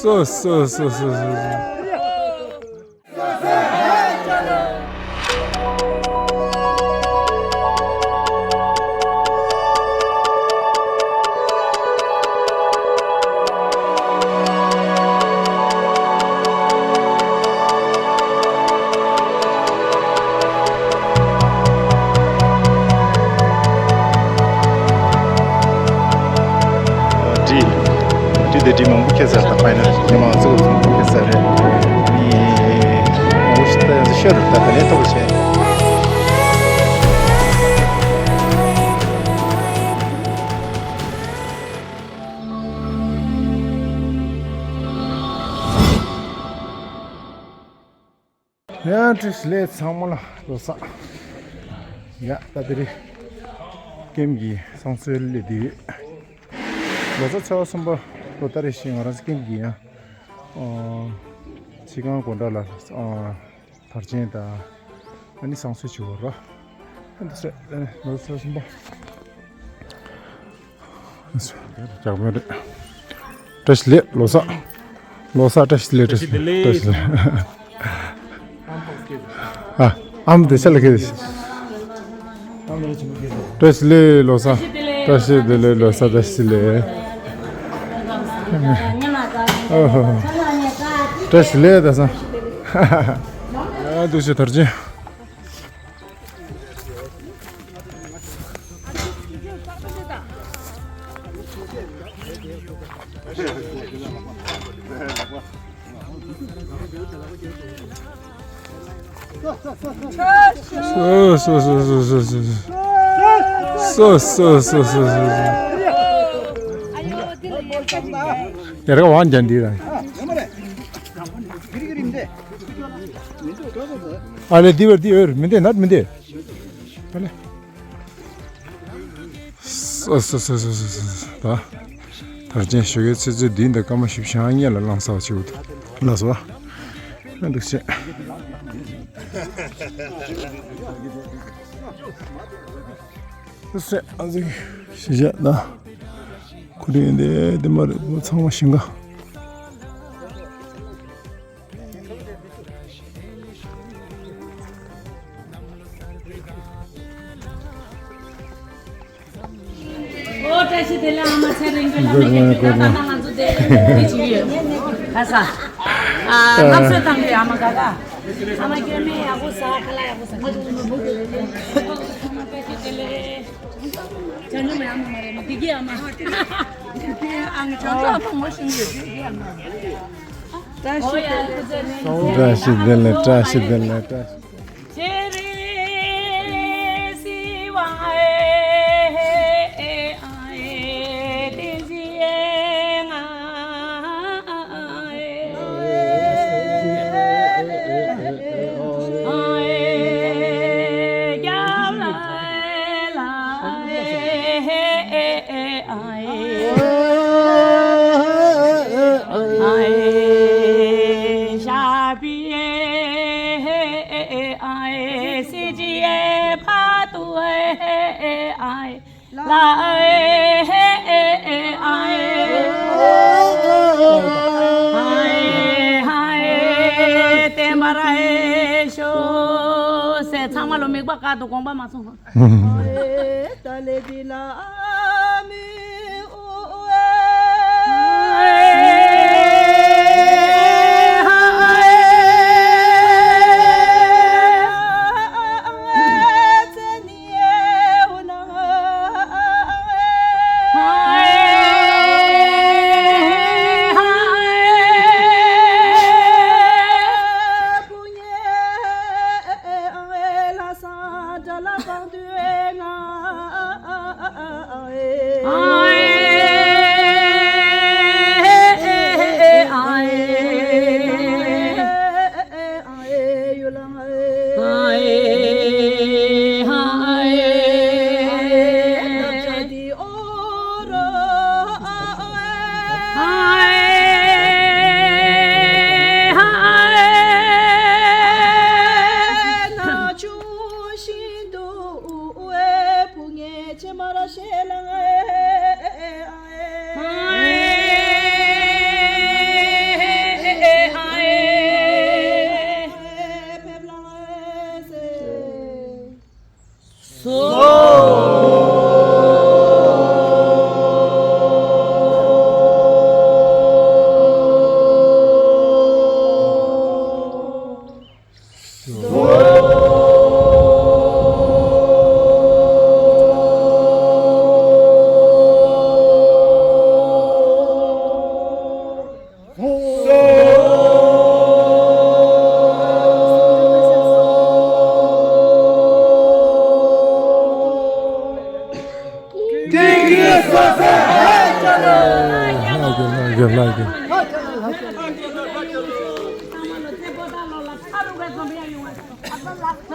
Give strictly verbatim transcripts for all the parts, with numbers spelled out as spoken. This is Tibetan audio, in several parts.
སོ་སོ་སོ་སོ་སོ། བྲིས། བྲིས་དེ་བྲིས་མང་པོ་ཁྱེར་ཚར། ད་ཕ་ཡི་ནལ་ཉི་མ་ང་ཚོ་མང་པོ་ཁྱེར་ཚར་རེད། ཨི། མང་པོ་ཞིག་ད་ཡང་ཤོད་རུ་ད་ད་ལན་ཐོབ་པ་བྱས། ཡང་བཀྲ་ཤིས་བདེ་ལེགས། ཚང་མ་ལ་ལོ་གསར། ཡ་ད་དེ་རིང་ཀེམ་གྱི་བསང་གསོལ་སླེབས་བསྡད་ཡོད། ལོ་གསར་ཚེས་པ་གསུམ་པ་ལོ་ལྟར་རེ་བཞིན་ང་རང་ཚོ་ཀེམ་གྱི་ཡང་། ཨ། ཕྱི་ཁང་སྒོ་འགྲམ་ལ། ཨ། དར་ཆེན་དང་། ཨ་ནི་བསང་གསོལ་བྱེད་དགོས་རེད། ཨ་འདི་ཚོ་ཨ་ནི་ལོ་གསར་ཚེས་པ་གསུམ་པ། ལྕགས་མོ་རེད། བཀྲ་ཤིས་བདེ་ལེགས་ལོ་གསར། ལོ་གསར་བཀྲ་ཤིས་བདེ་ལེགས། བཀྲ་ཤིས་བདེ་ལེགས། བཀྲ་ཤིས་བདེ་ལེགས། ཨ། ཨམ་དེ་ཤ་ལ་ཁེ། བཀྲ་ཤིས་བདེ་ལེགས་ལོ་གསར། བཀྲ་ཤིས་བདེ་ལེགས་ལོ་གསར། བཀྲ་ཤིས་བདེ་ལེགས། ཨོ་ཧོ་ཧོ། བཀྲ་ཤིས་བདེ་ལེགས་ད་ས། ཡ་འདུག་སེ་དར་ཆེན། སོ་སོ་སོ་སོ། ཡར་ག་ཝང་ཀྱང་འདི་ར། ཨ་ལེ་འདི་བར་འདི་འོར་མི་འདི་ནར་མི་འདི། ཨ་ལེ། སོ་སོ་སོ། ད་དར་ཆེན་ཞོགས་ཀའི་ཆུ་ཚོད་བདུན་དང་སྐར་མ་བཞི་བཅུ་ཞེ་ལྔ་ལ་ལངས་ཚར་བ་བྱེད་འདུག་ལགས་སོ། ཨ་འདུག་བྱས། སོ་སོ་ཨ་ཙི་ཞེ་བྱས་ད། ཁོ་རེ་འདི་འདི་མ་རེད་པོ། ཚང་མ་ཞིང་ཁ། ཨོ་བཀྲ་ཤིས་བདེ་ལེགས། ཨ་མ་ཚེ་རིང་གི་ལྷ་མོ་ཡིན་གྱི། ད་ད་ང་ཚོ་དེ་དེ་བྱེད་ཀྱི་ཡོད། ཁ་ས། ཨ་ལྷ་གསོལ་བཏང་གི་ཡོད། ཨ་མ་ག་ག་ཨ་མ་སྐྱོན་མེད། ཡག་པོ་ཟ། ཁ་ལག་ཡག་པོ་ཟ། ཨ་མ་བཀྲ་ཤིས་བདེ་ལེགས། བྱང་ཆུབ་མའི་ཨ་མ་མ་རེད་མ། བདེ་སྐྱིད་ཨ་མ། བདེ་སྐྱིད་ཨ་མ། བྱང་ཆུབ་ཨ་མ་ངོ་ཤེས་ཡོད། བདེ་སྐྱིད་ཨ་མ། བཀྲ་ཤིས་བདེ་ལེགས། བཀྲ་ཤིས་བདེ་ལེགས། བཀྲ་ཤིས་བདེ་ལེགས། བཀྲ་ཤིས། ཚང་མ་ལོ་མིག་པ་དཀར་དུ་དགོངས་པ་མ་ཚོམས།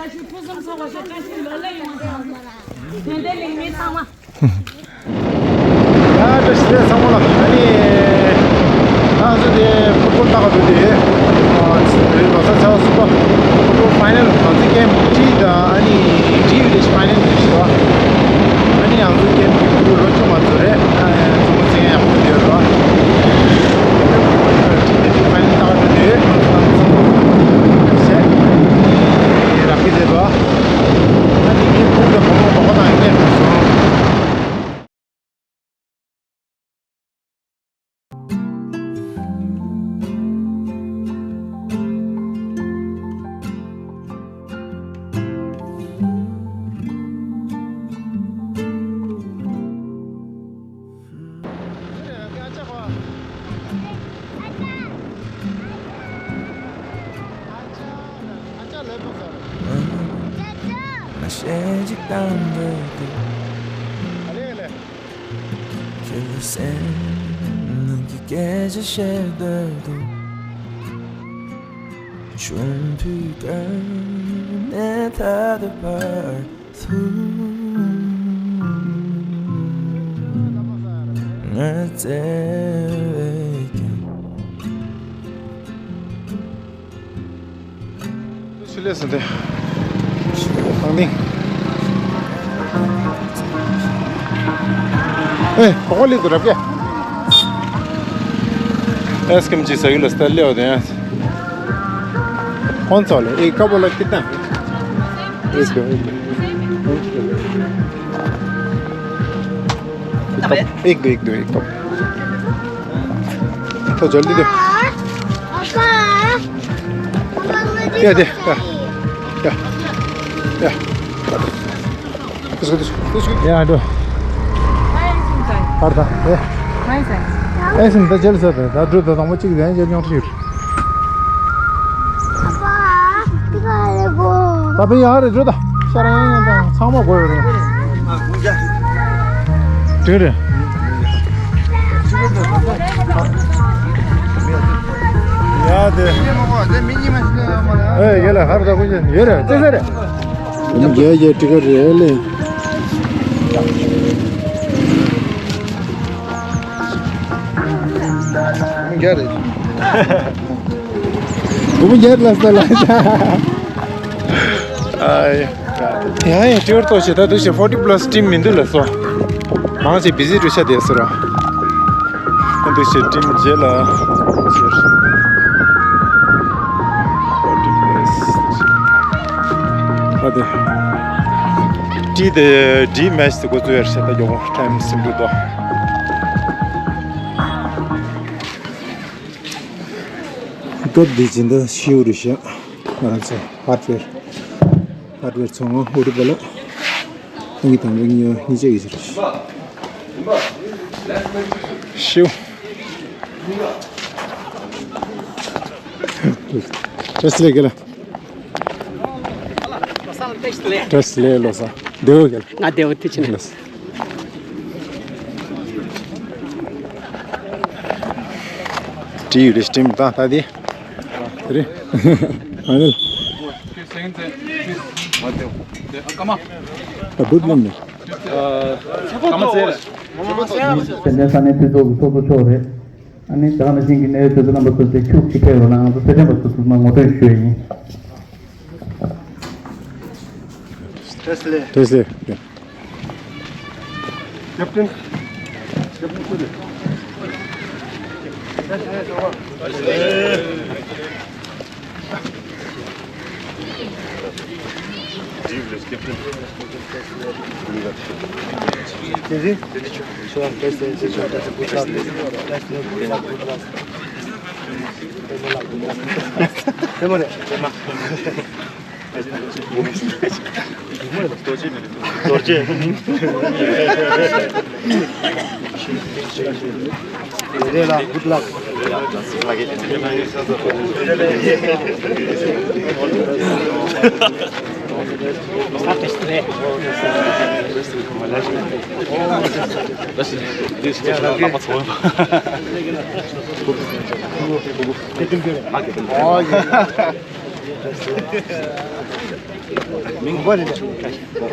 ཕུན་སུམ་ཚོགས་པ་ཞིག་བཀྲ་ཤིས་ལོ་ལེགས་ཡོང་བའི་ཡང་དུ་ལ། དེ་འདྲའི་ལེགས་སྨོན་ཚང་མ། ཡ་བཀྲ་ཤིས་བདེ་ལེགས་ཚང་མ་ལ། ཨ་ནི་ང་ཚོ་དེ་ཕུཊ་བོལ་ལྟ་ག་འགྲོ་དེ། ཨ་རེད། ལོ་གསར་ཚེས་པ་གསུམ་པ་ཕུཊ་བོལ་ཕའི་ནལ། ང་ཚོ་ཀེམ་ཊི་དང་ཨ་ནི་ཊི་ཝི་ལེཇ་ཕའི་ནལ་དེ་ཞུ་བ། ཨ་ནི་ང་ཚོ་ཀེམ་ཊི་ཕུཊ་བོལ་ལོ་ཆུང་བ་ཚོ་རེད། ཨ་ཚོང་ཚན་ཡག་པོ་ཡོད་རེད་བ། ཊི་ཝི་ལེཇ་ཕའི་ནལ་ལྟ་ག་འགྲོ་དེ། ང་ཚོ་ལ་ཚོང་བྱས་ར་ཁི་དེ་རེད་བ། ཨ་ནི་ཀེམ་ཕུཊ་བོལ་ལ་བོ་མོ་བོ་ཁོ་དང་ཡང་ལེན་སོང་། ང་ཞེ་གཅིག་བཏང་འདོད་འདུག་ཁྱེད་ལ་སེམས་ནང་གི་སྐད་ཆ་བཤད་འདོད་འདུག་ཆུང་དུས་སྐབས་ནས་ད་ལྟ་བར་དུ་ང་བརྩེ་བས་ཀྱང་། ཆུ་ལས་ཟིན་ཏེ། ཨང་ཏིང་། ཨེ། གོ་གོ་ལི་དུ་རབ་ཀྱེ། ཨེས་ཀེམ་ཅི་ས་ཡུལ་ལ་སྟར་ལེའོ་དེ། ཁོང་ཚོ་ལ་ཨེ་ཀ་བོ་ལ་ཁི་ཏང་། ཨེ་ཀ་ཨེ་ཀ एक दो एक दो एक दो तो जल्दी दो। पापा, पापा, मुझे क्या दे? क्या? क्या? क्या? इसको दे, इसको। ये आटो। हर था। ए। ऐसे में तो जल्द से जल्द, दादू तो तुम चिक दें, जब यूं ठीक। पापा, यार, इधर था। सारा यहां था। सामा को। དེ་རེད། ཡ་དེ། ཨེ་ཡེ་ལ་ཧར་ད་ཀུན་ཡེ་རེད་ཙེ་ཙེ་རེད། ཡ་ཡ་ཏི་ཀ་རེད་ལེ། ཡ་རེད། ཨ་ཡ། ཡང་ཡང་ཊི་ཝར་ཏོ་ཞེ་ད་དུ་ཞེ་ཕོར་ཊི་པ་ལ་སི་ཊིམ་མི་འདུག་ལ་སོ། མང་ཆེ་བི་ཟི་འགྲོ་ཤ་དེ་སོ་ར། ཨ་འདུག་ཞེ་ཊིམ་རྗེས་ལ་ཕོར་ཊི་པ་ལ་སི་ཊིམ། ཨ་དེ། ཊི་དེ་ཌི་མེཆ་དེ་འགོ་བཙུགས་ཡར་ཤ་ད་མགྱོགས་པོ་ཊའིམ་ཟིན་འདུག་དོ། སྐབས་འདི་སྦྱིན་བདག་ཤིའུ་རེད་ཤག་ང་རང་ཚོ་ཧར་ཌི་ཝེར། ཧར་ཌི་ཝེར་ཚོང་ཨུ་རུ་པ་ལ། ཨང་ཀི་དང་པོ་གཉིས་པ་གཉིས་ཆ་གི་ཕྱིར། ཤིའུ། བཀྲ་ཤིས་བདེ་ལེགས་ལ། བཀྲ་ཤིས་བདེ་ལེགས་ལོ་སར། བདེ་པོ་གལ། ང་བདེ་པོ་དུས་ཆེན། ལོ་སར། ཊི་ཝི་ལ་སི་ཊིམ་དང་ད་དེ། རེད། ཨ་ནི། ད་བུད་ལེན་ནི། ཚན་ཆེན་ས་གནས་འཐུས་ཚོགས་ཀྱི་ཚོགས་གཙོ་མཆོག་རེད། ཨ་ནི་ད་ག་ནང་བཞིན་གྱི་གནད་ཡོད་དུས་ཚོད་རྣམ་པ་ཚོ་དེ་ཁྱུག་ཅིག་ཕེབས་རོགས་གནང་། ང་ཚོ་ཚད་ལྡན་པ་ཚོ་ཚང་མ་ངོ་སྤྲོད་ཞུ་ཡ་ཡིན། བཀྲ་ཤིས་བདེ་ལེགས། བཀྲ་ཤིས་བདེ་ལེགས། ཀེབ་ཏིན། ཀེབ་ཏིན་ཁུ་རེ། རྡོ་རྗེ། རེད་ལ། Good luck. Oh, yeah. མིང་གོ་རེད།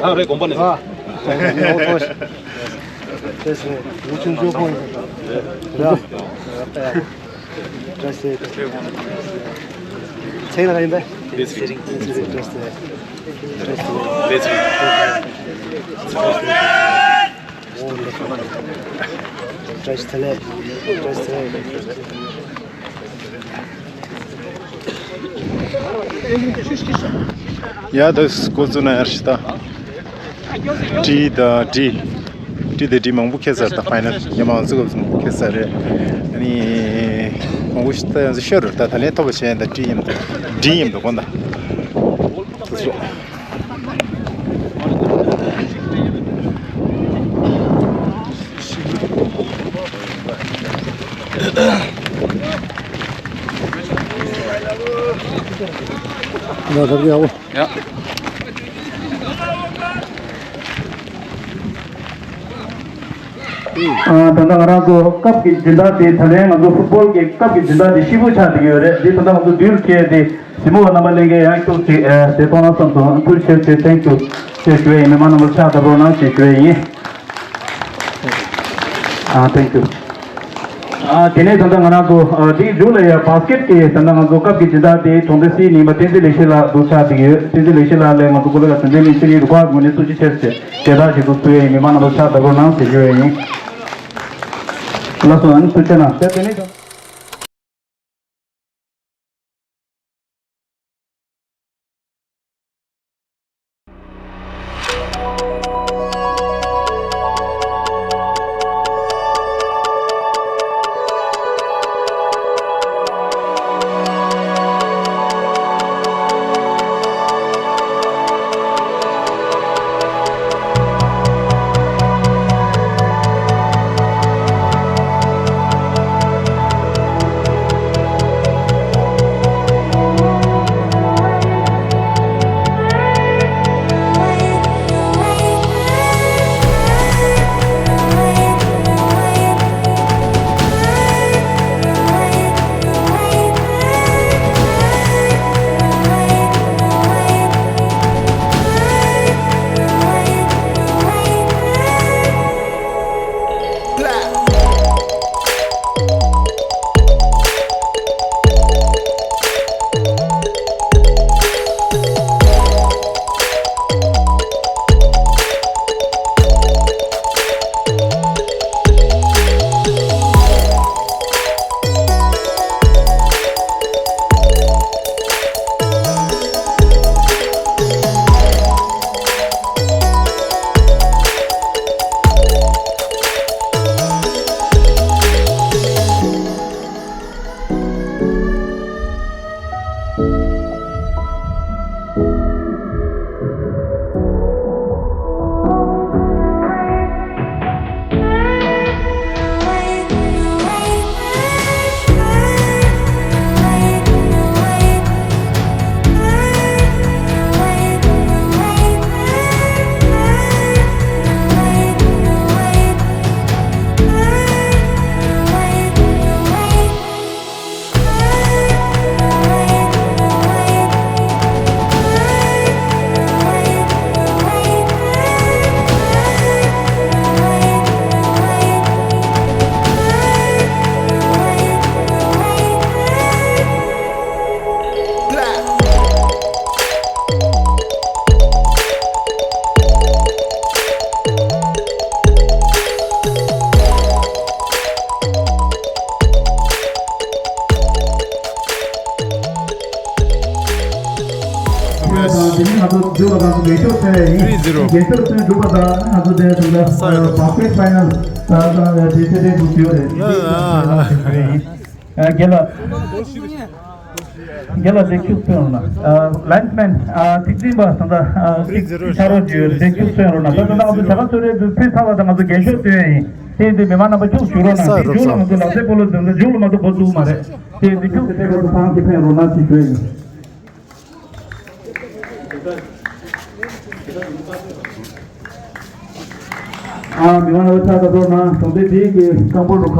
ཨ་རེད། དགོན་པ་ནས། ཨ། ཨོ་ཐོ། བཀྲ་ཤིས་བདེ་ལེགས། ཡ། བཀྲ་ཤིས་བདེ་ལེགས། མཚན་ག་རེ་ཡིན་པས། བདེ་ཚེ་རིང་། བཀྲ་ཤིས་བདེ་ལེགས། བཀྲ་ཤིས་བདེ་ལེགས། བཀྲ་ཤིས་བདེ་ལེགས། བཀྲ་ཤིས་བདེ་ལེགས། བཀྲ་ཤིས་བདེ་ལེགས། བཀྲ་ཤིས་བདེ་ལེགས། ཡ་ད་འགོ་བཙུགས་ན་ཡར་ཞིག་ད། བྲིས་དང་བྲིས། བྲིས་དང་བྲིས་མང་པོ་ཁེལ་ཚར། ད་ཕའི་ནལ་ཉི་མ་ང་ཚོ་སྐབས་སུ་མང་པོ་ཁེལ་ཚར་རེད། ཨ་ནི་མང་པོ་ཞིག་ད་ཡང་ཚོ་ཤོར་རེད། ད་ད་ལན་ཐོབ་པ་བྱས། ད་བྲིས་ཡིན། བྲིས་ཡིན་འདུག་གོ་ད། ཡ། ད་ལྟ་ང་རང་ཚོ་སྐབས་ཀྱི་སྦྱིན་བདག་དེ། ད་ལན་ང་ཚོ་ཕུཊ་བོལ་གྱི་སྐབས་ཀྱི་སྦྱིན་བདག་དེ་ཤི་བོ་ཆགས་བསྡད་ཀྱི་ཡོད་རེད། འདི་ད་ལྟ་ང་ཚོ་བསྡུས་བྱས་ཏེ་གཟིགས་མོ་བ་རྣམ་པ་ལྷན་རྒྱས་ཡང་སྐྱོར་ཅིག་དེ་གཏོང་ན་བསམ་སོང་། ཐུགས་རྗེ་ཆེ། ཐེང་ཀིའུ་ཞེས་ཞུ་ཡ་ཡིན། མི་མང་རྣམ་པ་ཕྱག་བརྡབ་རོགས་གནང་ཞེས་ཞུ་ཡ་ཡིན། ཨ། ཐེང་ཀིའུ། ཨ། དེ་ནས་ད་ལྟ་ང་རང་ཚོ། ཨ། དེའི་མཇུག་ལ་ཡ་བ་སི་ཀེཊ་ཀྱི་ད་ལྟ་ང་ཚོ་སྐབས་ཀྱི་སྦྱིན་བདག་དེ་གྲོང་སྡེ་སིའི་ཉི་མ་བསྟན་འཛིན་ལེགས་བཤད་ལགས་འདུག་ཆགས་བསྡད་ཀྱི་ཡོད། བསྟན་འཛིན་ལེགས་བཤད་ལགས་ལ་ང་ཚོ་གོ་ལ་ལ་དོན་ལྡན་གླིང་ཆེད་ལས་རུ་ཁག་ངོས་ནས་ཐུགས་རྗེ་ཆེ་ཟེར་དེ་དག་ཞིག་ཏུ་ཕུལ་ཡ་ཡིན། མི་མང་རྣམ་པ་ཕྱག་བརྡབ་རོགས་གནང་ཟེར་ཞུ་ཡ་ཡིན། ལགས་སོ། ཨ་ནི་ཐུགས་རྗེ་གནང་། དེ་དེ་ནས། དེ་ནས་ང་ཚོ་མཇུག་ལ་ང་ཚོ་རྒྱན་ཤོག་འཚོལ་ཡ་ཡིན། Three zero། རྒྱན་ཤོག་འཚོལ་འགྲུབ་པ་དང་ང་ཚོ་དེ་ཚོ་ལ་བ་སི་ཀེཊ་ཕའི་ནལ་ད་ད་དེ་ཚེ་དེ་འགྲུབ་ཡོད་རེད། རྒན་ལགས། རྒན་ལགས་དེ་ཁྱུག་སོན་རོགས་གནང་། ལའིན་སི་མེན། ཐིག་འཛིན་པ་ད་ལྟ་ཆ་རོགས་ཀྱི་ཡོད་དེ་ཁྱུག་སོན་རོགས་གནང་། ད་ལྟ་ང་ཚོ་བྱ་དགའ་གསོལ་རས་དུ་ཕུལ་ཚར་བ་དང་ང་ཚོ་རྒྱན་ཤོག་སྟོན་ཡ་ཡིན། དེ་ཡིན་དུས་མི་མང་རྣམ་པ་ཁྱུག་བཞུགས་རོགས་གནང་། དེ་མཇུག་ལ་ང་ཚོ་ལག་རྩེད་སྤོ་ལོ་འདོན་ལ་མཇུག་ལ་མ་གཏོགས་འགོ་བཙུགས་མ་རེད། དེ་ཡིན་དུས་ཁྱུག་དེ་ཕེབས་རོགས་ཚང་གི་ཕེབས་རོགས་གནང་ཞེས་ཞུ་ཡ་ཡིན། ཨ། མི་མང་རྣམ་པ་ཕྱག་བརྡབ་རོགས་གནང་། གྲོང་སྡེ་བདེ་སྐྱིད་ཀྱི་ཀམ་པོ་རུ་ཁག་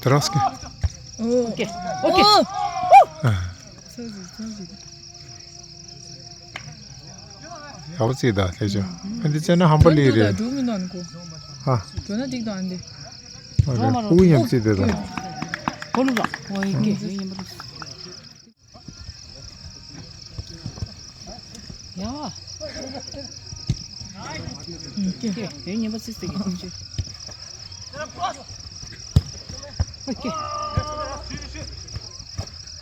དེ་རོགས་ཀྱི། ཨོ་ཀེ། ཨོ་ཀེ། ཨ། ཚོད་ཟིག་ཚོད་ཟིག་ཡག་པོ་བརྩིས་ད་ཐེག་ཆོ། ཨ་འདི་བཙལ་ན་ཧམ་པ་ལི་རེད། འགྲོ་མི་འདུག་ཨ་ནི་གོ། ཨ། འགྲོ་ན་འགྲིག་འདུག་ཨ་འདི། ཨ་རེད། ཨུ་ཡང་བརྩིས་དེ་ད། གོ་ལུ་ར། ཨོ་ཡི་ཀེ། ཡ། ཀེ། ཡོད་ཉན་པ་སི་སི་གི་ཐུག་ཆུ། ཨོ་ཀེ།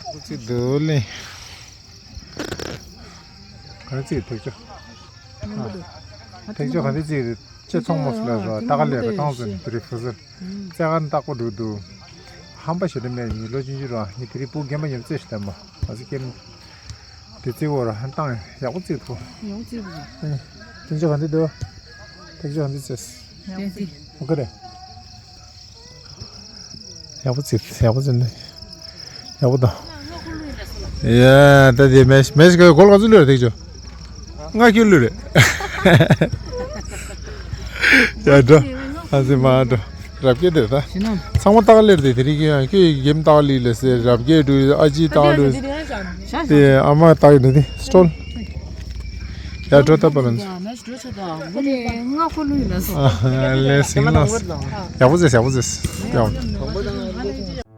ཨུ་ཙི་དུ་ལེ། ག་རེ་ཙི་ཐེག་ཆོ། ཐེག་ཆོ་ག་རེ་ཙི་རེད། ཅེ་ཚོང་མོ་སུ་ལ་རོ་ཏ་ག་ལེ་ར་གང་ཟེར་དུ་རེ་ཕུ་ཟེར། རྩེ་ག་ནི་རྟག་པོ་འགྲོ་འདུག་ཧམ་པ་ཞེ་དྲག་མེད། ཉི་ལོ་ཅིན་ཅི་རོ་ཉི་དེ་རི་པུ་རྒན་པ་ཉམས་རྩེ་ཞིག་དམ་པ་ཨ་ཟི་ཀེམ། དེ་རྩེ་བོ་ར་ཧན་ཏང་ཡག་པོ་རྩེ་ཐུབ། ཡག་པོ་རྩེ་བོ། ཨེ། ཐེག་ཆོ་ག་འདི་འདུག་ཐེག་ཆོ་ག་འདི་རྩེ། ཡག་པོ་རྩེ། ཨོ་ཀེ་རེད། ཡག་པོ་རྩེ་ཡག་པོ་རྩེ་ནི། ཡག་པོ་དང་། ཡ་ད་དེ་མེ་མེ་ཞིག་གོ་ལ་ག་ཚོད་ལོས་རེད་ཐེག་ཆོ། ལྔ་ཁྱོད་ལོས་རེད། ཡ་འགྲོ། ཨ་ཙི་མ་འགྲོ། རབ་རྒྱས་དེ་ད། ཚང་མ་ཏག་ལེར་དེ་དེ་རིང་ཡང་ཁྱོད་ཡི་གེམ་ཏག་ལི་ལེ་སེ་རབ་རྒྱས་འགྲོ་ཨ་ཅི་ཏག་ལོས། དེ་ཨ་མ་ཏག་ཡིན་དེ་སྟོལ། ཡ་འགྲོ་ད་པ་ལན། ལེ་སིང་ལ། ཡག་པོ་ཟེར་ཡག་པོ་ཟེར། ཡག